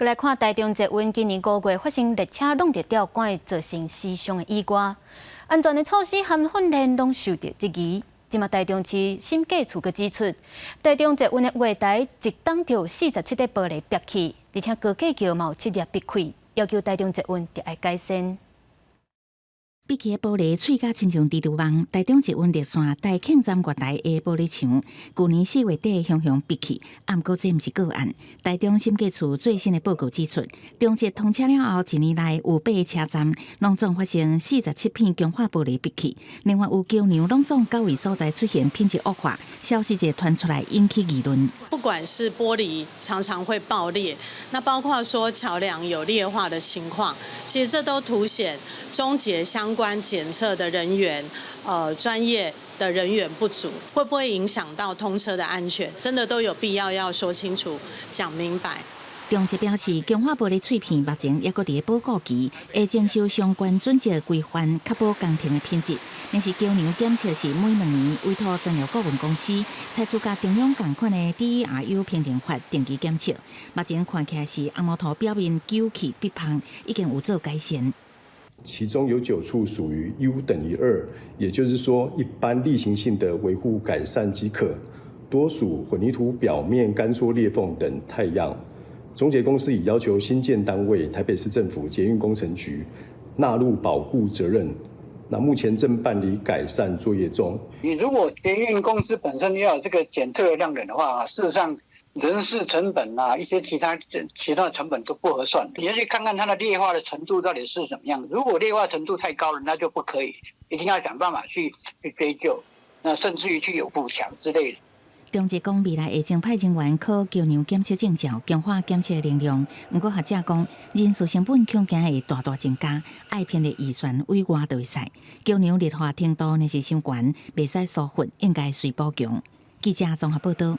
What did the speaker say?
閣來看台中捷運今年5月發生列車挵著吊桿造成死傷的意外，安全的措施和訓練攏受著質疑。這馬台中市審計處閣指出，台中捷運的月台一冬就47塊玻璃煏去，而且高架橋嘛有七粒煏開，要求台中捷運著愛改善。煏去的玻璃碎甲親像蜘蛛網，台中捷運綠線台慶站月台的玻璃牆，舊年4月底雄雄煏去，啊，毋過這毋是個案。台中審計處最新的報告指出，中捷通車了後一年內有八個車站攏總發生47片強化玻璃煏去，另外有橋梁攏總九位所在出現品質惡化，消息就傳出來引起議論。不管是玻璃常常會爆裂，那包括說橋梁有劣化的情況，其實這都凸顯中捷相關檢測的人員，專業的人員不足，會不會影響到通車的安全？真的都有必要要說清楚、講明白。中捷表示，強化玻璃碎片目前猶閣佇咧保固期，會遵守相關準則規範，確保工程的品質。但是橋梁檢測是每2年委託專業顧問公司，採取佮中央仝款的 DERU 評定法定期檢測。目前看起來是紅毛塗表面糾起煏縫，已經有做改善。其中有9處屬於 U 等於2，也就是說一般例行性的維護改善即可，多屬混凝土表面乾縮裂縫等態樣。中捷公司已要求興建單位台北市政府捷運工程局納入保固責任，那目前正辦理改善作業中。你如果捷運公司本身要有這個檢測的量能的話，事實上人事成本啊，一些其他成本都不合算。你要去看看它的劣化的程度到底是怎麼樣。如果劣化程度太高了，那就不可以，一定要想辦法去追究，那甚至於去有補強之類的。中捷講未來會增派人員考橋梁檢測證照，強化檢測能量。毋過學者講，人事成本恐驚會大大增加，愛編的預算委外就會使。橋梁劣化程度若是傷懸，袂使疏忽，應該隨補強。記者綜合報道。